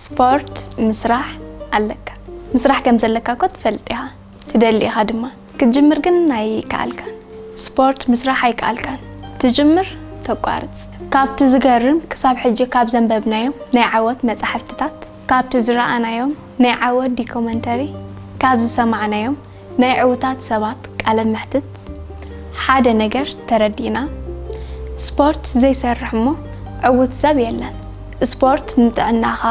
ስፖርት ምስራሕ ኣለካ። ምስራሕ ከም ዘለካ እኮ ትፈልጥ ኢኻ፣ ትደሊ ኢኻ ድማ። ክትጅምር ግን ኣይከኣልካን። ስፖርት ምስራሕ ኣይከኣልካን። ትጅምር፣ ተቋርጽ። ካብቲ ዝገርም፣ ክሳብ ሕጂ ካብ ዘንበብናዮም ናይ ዓወት መጻሕፍትታት፣ ካብቲ ዝረኣናዮም ናይ ዓወት ዲኮመንተሪ፣ ካብ ዝሰማዕናዮም ናይ ዕዉታት ሰባት ቃለ መሕትት ሓደ ነገር ተረዲእና፣ ስፖርት ዘይሰርሕ እሞ ዕዉት ሰብ የለን። ስፖርት ንጥዕናኻ፣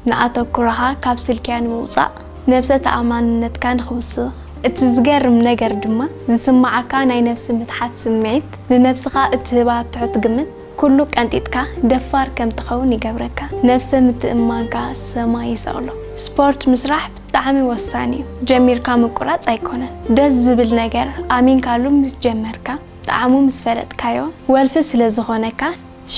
ንኣተኩሮኻ ካብ ስልክያ ንምውጻእ፣ ነብሰ ተኣማንነትካ ንኽውስኽ፣ እቲ ዝገርም ነገር ድማ ዝስምዓካ ናይ ነብሲ ምትሓት ስምዒት ንነብስኻ እትህባ ትሑት ግምት ኩሉ ቀንጢጥካ ደፋር ከም ትኸውን ይገብረካ። ነብሰ ምትእምማንካ ሰማይ ይሰቕሎ። ስፖርት ምስራሕ ብጣዕሚ ወሳኒ እዩ። ጀሚርካ ምቁራጽ ኣይኮነን። ደስ ዝብል ነገር ኣሚንካሉ ምስ ጀመርካ፣ ጣዕሙ ምስ ፈለጥካዮ፣ ወልፊ ስለ ዝኾነካ፣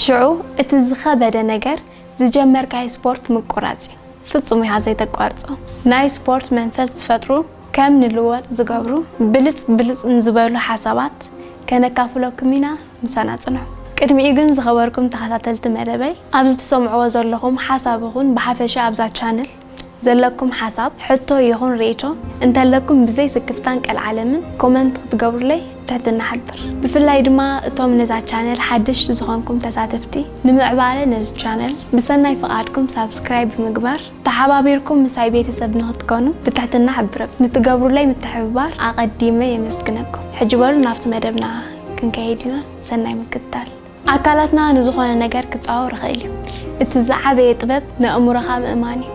ሽዑ እቲ ዝኸበደ ነገር ዝጀመርካዮ ስፖርት ምቁራጽ እዩ። ፍጹም ኢኻ ዘይተቋርጾ። ናይ ስፖርት መንፈስ ዝፈጥሩ፣ ከም ንልወጥ ዝገብሩ ብልጽ ብልጽ ንዝበሉ ሓሳባት ከነካፍለኩም ኢና። ምሳና ጽንሑ። ቅድሚኡ ግን ዝኸበርኩም ተኸታተልቲ መደበይ፣ ኣብዚ ትሰምዕዎ ዘለኹም ሓሳብ ይኹን ብሓፈሻ ኣብዛ ቻነል ዘለኩም ሓሳብ፣ ሕቶ ይኹን ርእይቶ እንተለኩም ብዘይ ስክፍታን ቀልዓለምን ኮመንት ክትገብሩለይ ትሕትና ሓብር። ብፍላይ ድማ እቶም ነዛ ቻነል ሓደሽቲ ዝኾንኩም ተሳተፍቲ ንምዕባለ ነዚ ቻነል ብሰናይ ፍቓድኩም ሳብስክራይብ ብምግባር ተሓባቢርኩም ምሳይ ቤተሰብ ንኽትኮኑ ብትሕትና ሕብረኩም። ንትገብሩለይ ምትሕብባር ኣቐዲመ የመስግነኩም። ሕጂ በሉ ናብቲ መደብና ክንከይድ ኢና። ሰናይ ምክትታል። ኣካላትና ንዝኾነ ነገር ክጻወር ይኽእል እዩ። እቲ ዝዓበየ ጥበብ ንኣእምሮኻ ምእማን እዩ።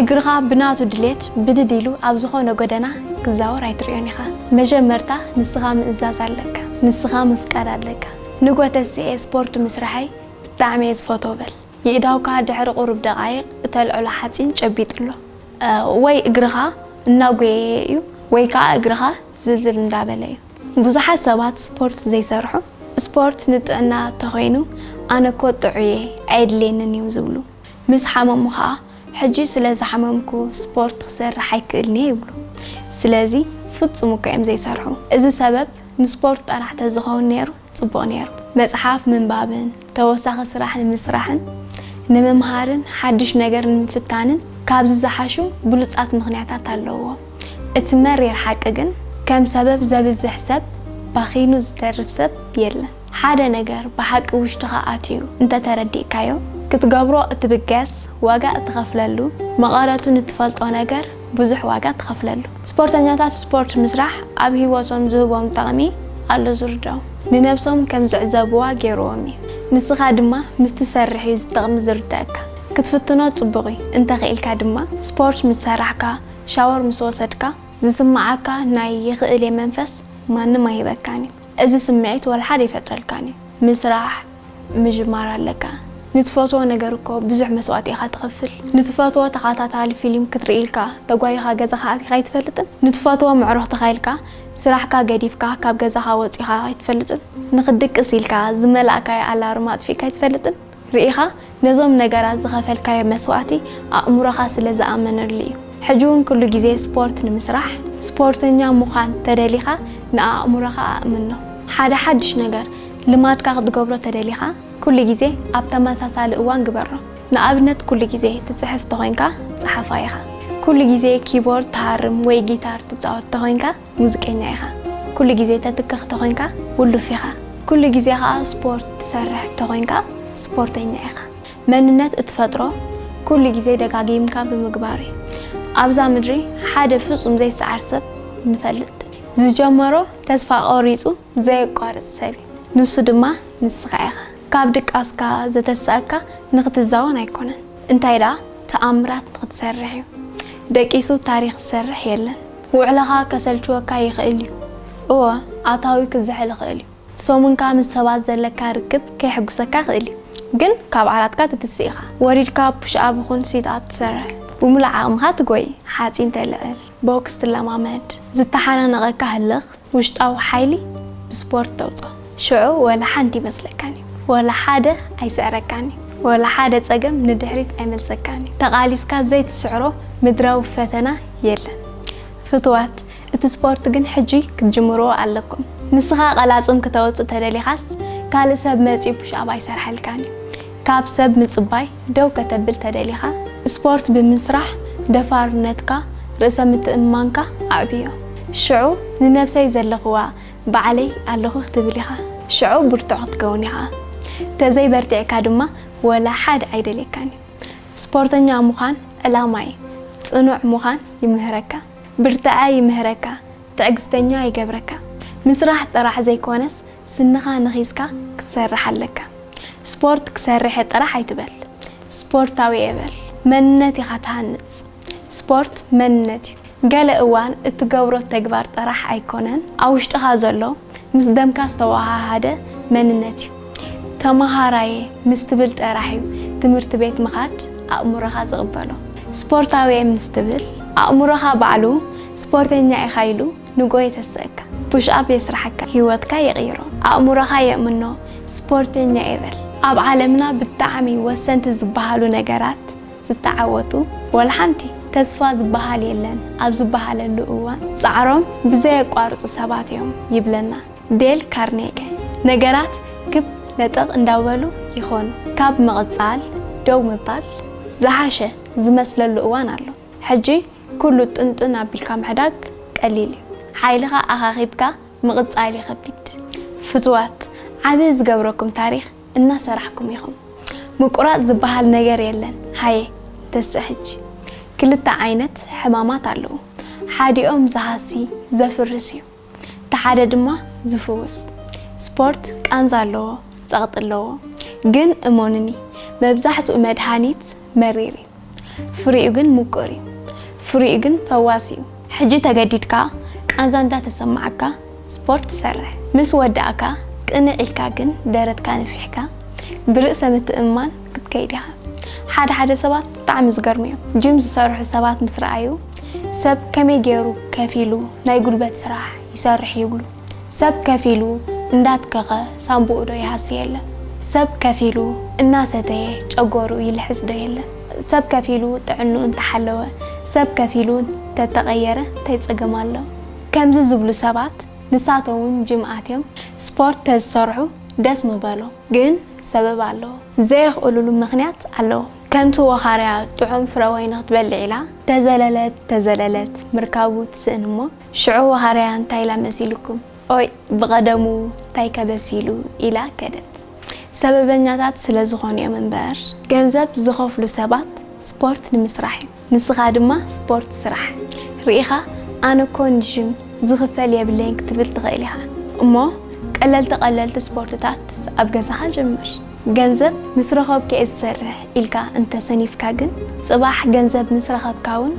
እግርኻ ብናቱ ድሌት ብድድ ኢሉ ኣብ ዝኾነ ጎደና ክዛወር ኣይትርእዮን ኢኻ። መጀመርታ ንስኻ ምእዛዝ ኣለካ። ንስኻ ምፍቃድ ኣለካ። ንጎ ተሲኤ ስፖርት ምስርሐይ ብጣዕሚ እየ ዝፈትዎ በል። የእዳውካ ድሕሪ ቁሩብ ደቓይቕ እተልዕሎ ሓጺን ጨቢጡ ኣሎ። እ፣ ወይ እግርኻ እናጎየየ እዩ፣ ወይ ከኣ እግርኻ ዝልዝል እንዳበለ እዩ። ብዙሓት ሰባት ስፖርት ዘይሰርሑ፣ ስፖርት ንጥዕና ተኾይኑ ኣነ እኮ ጥዑየ ኣየድልየንን እዩ ዝብሉ። ምስ ሓመሙ ኸኣ ሕጂ ስለ ዝሓመምኩ ስፖርት ክሰርሕ ኣይክእልን እየ ይብሉ። ስለዚ ፍጹም እኮ እዮም ዘይሰርሑ። እዚ ሰበብ ንስፖርት ጥራሕ ተዝኸውን ነይሩ ጽቡቕ ነይሩ። መጽሓፍ ምንባብን ተወሳኺ ስራሕ ንምስራሕን ንምምሃርን ሓድሽ ነገር ንምፍታንን ካብዚ ዝሓሹ ብሉጻት ምኽንያታት ኣለውዎ። እቲ መሪር ሓቂ ግን ከም ሰበብ ዘብዝሕ ሰብ ባኺኑ ዝተርፍ ሰብ የለን። ሓደ ነገር ብሓቂ ውሽጥኻ ኣትዩ እንተተረዲእካዮ ክትገብሮ እትብገስ ዋጋ እትኸፍለሉ መቐረቱ ንትፈልጦ ነገር ብዙሕ ዋጋ ትኸፍለሉ። ስፖርተኛታት ስፖርት ምስራሕ ኣብ ህይወቶም ዝህቦም ጠቕሚ ኣሎ ዝርድኦም። ንነብሶም ከም ዝዕዘብዋ ገይርዎም እዩ። ንስኻ ድማ ምስ ትሰርሕ እዩ ዝጠቕሚ ዝርድኣካ። ክትፍትኖ ጽቡቕ እዩ። እንተኽኢልካ ድማ ስፖርት ምስ ሰራሕካ፣ ሻወር ምስ ወሰድካ ዝስምዓካ ናይ ይኽእል እየ መንፈስ ማንም ኣይህበካን እዩ። እዚ ስምዒት ወላ ሓደ ይፈጥረልካን እዩ። ምስራሕ ምጅማር ኣለካ። ንትፈትዎ ነገር እኮ ብዙሕ መስዋእቲ ኢኻ ትኸፍል። ንትፈትዎ ተኸታታሊ ፊልም ክትርኢ ኢልካ ተጓይኻ ገዛኻ ኣቲኻ ኣይትፈልጥን? ንትፈትዎ መዕረኽትኻ ኢልካ ስራሕካ ገዲፍካ ካብ ገዛኻ ወጺኻ ኣይትፈልጥን? ንኽትድቅስ ኢልካ ዝመላእካዮ ኣላርም ኣጥፊእካ ኣይትፈልጥን? ርኢኻ፣ ነዞም ነገራት ዝኸፈልካዮ መስዋእቲ ኣእምሮኻ ስለ ዝኣመነሉ እዩ። ሕጂ እውን ኩሉ ግዜ ስፖርት ንምስራሕ፣ ስፖርተኛ ምዃን ተደሊኻ ንኣእምሮኻ ኣእምኖ። ሓደ ሓድሽ ነገር ልማድካ ክትገብሮ ተደሊኻ፣ ኩሉ ግዜ ኣብ ተመሳሳሊ እዋን ግበሮ። ንኣብነት ኩሉ ግዜ ትጽሕፍ ተኾይንካ ጸሓፋይ ኢኻ። ኩሉ ግዜ ኪቦርድ ትሃርም ወይ ጊታር ትጻወት ተኾይንካ ሙዚቀኛ ኢኻ። ኩሉ ግዜ ተትክኽ ተኾይንካ ውሉፍ ኢኻ። ኩሉ ግዜ ኸኣ ስፖርት ትሰርሕ ተኾይንካ ስፖርተኛ ኢኻ። መንነት እትፈጥሮ ኩሉ ግዜ ደጋጊምካ ብምግባር እዩ። ኣብዛ ምድሪ ሓደ ፍጹም ዘይሰዓር ሰብ ንፈልጥ። ዝጀመሮ ተስፋ ቆሪጹ ዘየቋርጽ ሰብ እዩ። ንሱ ድማ ንስኻ ኢኻ። ካብ ድቃስካ ዘተስኣካ ንኽትዛወን ኣይኮነን። እንታይ ደኣ ተኣምራት ንኽትሰርሕ እዩ። ደቂሱ ታሪኽ ዝሰርሕ የለን። ውዕለኻ ከሰልችወካ ይኽእል እዩ። እወ፣ ኣታዊ ክዝሕል ይኽእል እዩ። ሰሙንካ ምስ ሰባት ዘለካ ርክብ ከየሕጉሰካ ይኽእል እዩ። ግን ካብ ዓራትካ ትትስእ ኢኻ። ወሪድካ ፑሽ ኣፕ ይኹን ሲት ኣፕ ትሰርሕ። ብምሉእ ዓቕምኻ ትጎይ፣ ሓጺን ተልዕል፣ ቦክስ ትለማመድ፣ ዝተሓናነቐካ ህልኽ፣ ውሽጣዊ ሓይሊ ብስፖርት ተውፅኦ። ሽዑ ወላ ሓንቲ ይመስለካን እዩ። ወላ ሓደ ኣይስዕረካን እዩ። ወላ ሓደ ፀገም ንድሕሪት ኣይመልሰካን እዩ። ተቓሊስካ ዘይትስዕሮ ምድራዊ ፈተና የለን። ፍትዋት፣ እቲ ስፖርት ግን ሕጂ ክትጅምርዎ ኣለኩም። ንስኻ ቀላፅም ክተወፅእ ተደሊኻስ ካልእ ሰብ መፂኡ ፑሽ ኣፕ ኣይሰርሐልካን እዩ። ካብ ሰብ ምፅባይ ደው ከተብል ተደሊኻ ስፖርት ብምስራሕ ደፋርነትካ፣ ርእሰ ምትእምማንካ ኣዕብዮ። ሽዑ ንነብሰይ ዘለኽዋ ባዕለይ ኣለኹ ክትብል ኢኻ። ሽዑ ብርቱዕ ክትከውን ኢኻ። ተዘይበርቲዕካ ድማ ወላ ሓደ ኣይደልየካን እዩ። ስፖርተኛ ምዃን ዕላማ እዩ። ጽኑዕ ምዃን ይምህረካ። ብርትዐ ይምህረካ። ትዕግስተኛ ይገብረካ። ምስራሕ ጥራሕ ዘይኮነስ ስንኻ ነኺስካ ክትሰርሕ ኣለካ። ስፖርት ክሰርሕ ጥራሕ ኣይትበል፣ ስፖርታዊ እየ በል። መንነት ኢኻ ትሃንጽ። ስፖርት መንነት እዩ። ገለ እዋን እትገብሮ ተግባር ጥራሕ ኣይኮነን፣ ኣብ ውሽጥኻ ዘሎ ምስ ደምካ ዝተወሃሃደ መንነት እዩ። ተመሃራየ ምስ ትብል ጥራሕ እዩ ትምህርቲ ቤት ምኻድ ኣእምሮኻ ዝቕበሎ። ስፖርታዊ እየ ምስ ትብል ኣእምሮኻ ባዕሉ ስፖርተኛ ኢኻ ኢሉ ንጎ የተስእካ። ፑሽ ኣፕ የስርሓካ፣ ህይወትካ የቕይሮ፣ ኣእምሮኻ የእምኖ፣ ስፖርተኛ እየ በል። ኣብ ዓለምና ብጣዕሚ ወሰንቲ ዝበሃሉ ነገራት ዝተዓወቱ ወላ ሓንቲ። ተስፋ ዝበሃል የለን ኣብ ዝበሃለሉ እዋን ጻዕሮም ብዘየቋርጹ ሰባት እዮም ይብለና ዴል ካርኔገ። ነገራት ክብ ለጠቕ እንዳበሉ ይኾኑ። ካብ ምቕጻል ደው ምባል ዝሓሸ ዝመስለሉ እዋን ኣሎ። ሕጂ ኩሉ ጥንጥን ኣቢልካ ምሕዳግ ቀሊል እዩ። ሓይልኻ ኣኻኺብካ ምቕጻል እዩ ከቢድ። ፍቱዋት፣ ዓቢ ዝገብረኩም ታሪኽ እናሰራሕኩም ኢኹም። ምቁራጽ ዝበሃል ነገር የለን። ሃየ ተስእ ሕጂ። ክልተ ዓይነት ሕማማት ኣለዉ። ሓዲኦም ዝሃሲ ዘፍርስ እዩ። እቲ ሓደ ድማ ዝፍውስ። ስፖርት ቃንዛ ኣለዎ፣ ጸቕጢ ኣለዎ። ግን እመኑኒ፣ መብዛሕትኡ መድሃኒት መሪር እዩ። ፍሪኡ ግን ምቁር እዩ። ፍሪኡ ግን ፈዋሲ እዩ። ሕጂ ተገዲድካ ቃንዛ እንዳተሰማዓካ ስፖርት ትሰርሕ። ምስ ወዳእካ ቅንዕ ኢልካ ግን ደረትካ ነፊሕካ ብርእሰ ምትእምማን ክትከይድ ኢኻ። ሓደ ሓደ ሰባት ብጣዕሚ ዝገርሙ እዮም። ጂም ዝሰርሑ ሰባት ምስ ረኣዩ ሰብ ከመይ ገይሩ ከፊሉ ናይ ጉልበት ስራሕ ይሰርሕ ይብሉ። ሰብ ከፊሉ እንዳትከኸ ሳምቡኡ ዶ ይሃሲ የለን። ሰብ ከፊሉ እናሰተየ ጨጎሩ ይልሕስ ዶ የለን። ሰብ ከፊሉ ጥዕንኡ እንተሓለወ፣ ሰብ ከፊሉ እንተተቐየረ እንታይ ጸገም ኣሎ? ከምዚ ዝብሉ ሰባት ንሳቶም እውን ጂም ኣትዮም ስፖርት ተዝሰርሑ ደስ ምበሎም። ግን ሰበብ ኣለዎ። ዘየኽእሉሉ ምኽንያት ኣለዎ። ከምቲ ወኻርያ ጥዑም ፍረ ወይኒ ክትበልዕ ኢላ ተዘለለት ተዘለለት ምርካቡ ትስእን እሞ ሽዑ ወኻርያ እንታይ ኢላ መሲልኩም? ኦይ ብቐደሙ እንታይ ከበሲሉ ኢላ ከደት። ሰበበኛታት ስለ ዝኾኑ እዮም እምበር ገንዘብ ዝኸፍሉ ሰባት ስፖርት ንምስራሕ እዩ። ንስኻ ድማ ስፖርት ስራሕ። ርኢኻ ኣነ እኮ ንሽም ዝኽፈል የብለይን ክትብል ትኽእል ኢኻ። እሞ ቀለልቲ ቀለልቲ ስፖርትታት ኣብ ገዛኻ ጀምር። ገንዘብ ምስ ረኸብኩ እየ ዝሰርሕ ኢልካ እንተሰኒፍካ ግን ጽባሕ ገንዘብ ምስ ረኸብካ እውን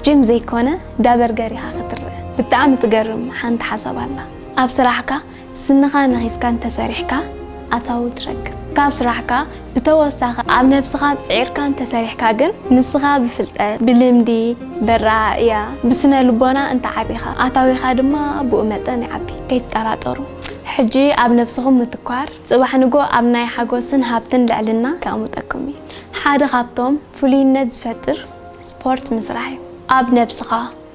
ጂም ዘይኮነ ዳበርገር ኢኻ ክትርእ። ብጣዕሚ ትገርም ሓንቲ ሓሳብ ኣላ። ኣብ ስራሕካ ስንኻ ነኺስካ እንተሰሪሕካ ኣታዊ ትረክብ። ካብ ስራሕካ ብተወሳኺ ኣብ ነብስኻ ጽዒርካ እንተሰሪሕካ ግን ንስኻ ብፍልጠት፣ ብልምዲ፣ በረኣእያ፣ ብስነ ልቦና እንተዓቢኻ ኣታዊኻ ድማ ብኡ መጠን ይዓቢ። ከይትጠራጠሩ። ሕጂ ኣብ ነብስኹም ምትኳር ጽባሕ ንጎ ኣብ ናይ ሓጎስን ሃብትን ልዕልና ከቕምጠኩም እዩ። ሓደ ካብቶም ፍሉይነት ዝፈጥር ስፖርት ምስራሕ እዩ። ኣብ ነብስኻ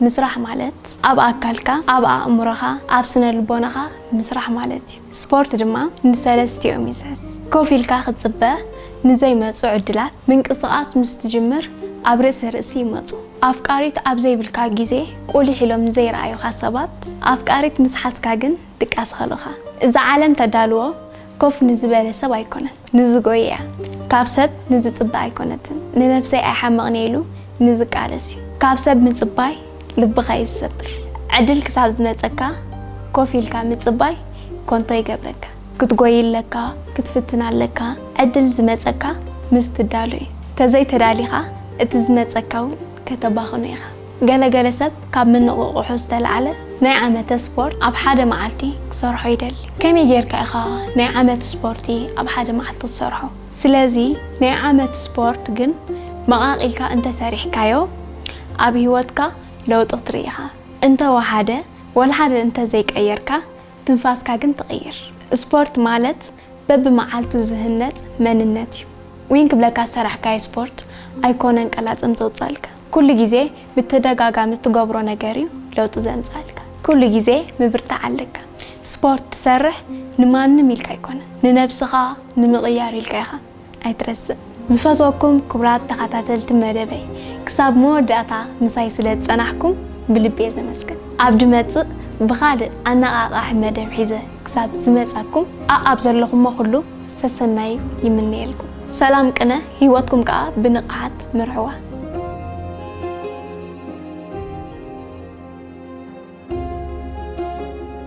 ምስራሕ ማለት ኣብ ኣካልካ፣ ኣብ ኣእምሮኻ፣ ኣብ ስነ ልቦናኻ ምስራሕ ማለት እዩ። ስፖርት ድማ ንሰለስቲኦም ይስሕዝ። ኮፍ ኢልካ ክትጽበ ንዘይመጹ ዕድላት፣ ምንቅስቓስ ምስ ትጅምር ኣብ ርእሲ ርእሲ ይመጹ። ኣፍቃሪት ኣብ ዘይብልካ ግዜ ቁሊሕ ኢሎም ንዘይረኣዩኻ ሰባት፣ ኣፍቃሪት ምስ ሓዝካ ግን ድቃስ ኸልኻ። እዛ ዓለም ተዳልዎ ኮፍ ንዝበለ ሰብ ኣይኮነን፣ ንዝጎየ እያ። ካብ ሰብ ንዝጽበ ኣይኮነትን። ንነብሰይ ኣይሓምቕን እየ ኢሉ ንዝቃለስ እዩ። ካብ ሰብ ምጽባይ ልብኻ እዩ ዝሰብር። ዕድል ክሳብ ዝመጸካ ኮፍ ኢልካ ምጽባይ ኮንቶ ይገብረካ። ክትጎይ ኣለካ፣ ክትፍትን ኣለካ። ዕድል ዝመጸካ ምስ ትዳሎ እዩ። ተዘይተዳሊኻ እቲ ዝመጸካ እውን ከተባኽኖ ኢኻ። ገለ ገለ ሰብ ካብ ምንቕቑሑ ዝተላዕለ ናይ ዓመተ ስፖርት ኣብ ሓደ መዓልቲ ክሰርሖ ይደሊ። ከመይ ጌርካ ኢኻ ናይ ዓመት ስፖርቲ ኣብ ሓደ መዓልቲ ትሰርሖ? ስለዚ ናይ ዓመት ስፖርት ግን መቓቕ ኢልካ እንተሰሪሕካዮ ኣብ ህይወትካ ለውጢ ክትርኢ ኢኻ። እንተወሓደ ወላ ሓደ እንተዘይቀየርካ ትንፋስካ ግን ትቕይር። ስፖርት ማለት በብመዓልቱ ዝህነጽ መንነት እዩ። ዊን ክብለካ ዝሰራሕካዮ ስፖርት ኣይኮነን ቀላጽም ዘውጻልካ። ኩሉ ግዜ ብተደጋጋሚ እትገብሮ ነገር እዩ ለውጢ ዘምጻልካ። ኩሉ ግዜ ምብርታዕ ኣለካ። ስፖርት ትሰርሕ ንማንም ኢልካ ኣይኮነን፣ ንነብስኻ ንምቕያር ኢልካ ኢኻ። ኣይትረስዕ። ዝፈትወኩም ክቡራት ተኸታተልቲ መደበይ፣ ክሳብ መወዳእታ ምሳይ ስለ ዝጸናሕኩም ብልቢ እየ ዘመስግን። ኣብ ድመጽእ ብኻልእ ኣነቓቓሒ መደብ ሒዘ ክሳብ ዝመጻኩም፣ ኣኣብ ዘለኹሞ ኩሉ ሰሰናዩ ይምነየልኩም። ሰላም ቅነ ህይወትኩም ከኣ ብንቕሓት ምርሕዋ።